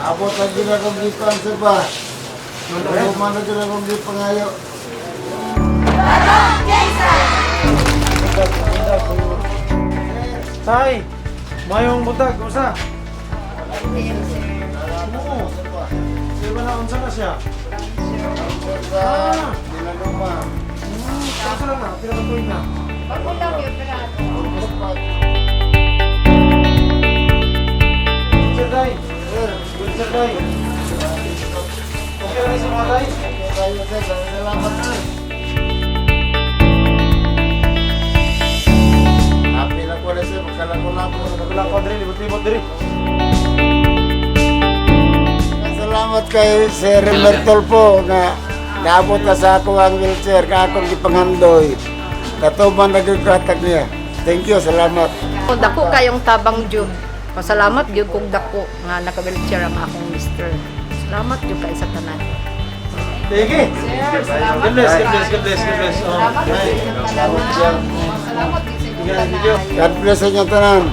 Abot na gid akong gipan, sir ba. Tuman na gid akong gipangayo. Tay, mayong buntag, kumusta? Oo. Di ba na unsa na siya? Sa Nilanuma. Kaso lang na, pila ka tuig na. Bago lang yun, pero Sir Day, good sir Day. Okay lang sa mga tay? Tayo, sir. Salamat, sir. Happy na ko na, sir. Magkalako-lako. Wala ko diri, libot-libot diri. Salamat kay Sir Bertolfo nga naabot na sa ako ang wheelchair ka akong gipanghandoy. Katuman na gyud ko hatag niya. Thank you, salamat. Dako kayong tabang jud. Pasalamat gyud kong dako nga naka-wheelchair ang akong mister. Salamat jud kay sa tanan. Sige. Sir, salamat. God bless, God bless, God bless, God bless. Oh. Salamat sa inyong tanan. Salamat sa inyong tanan. God bless sa inyong tanan.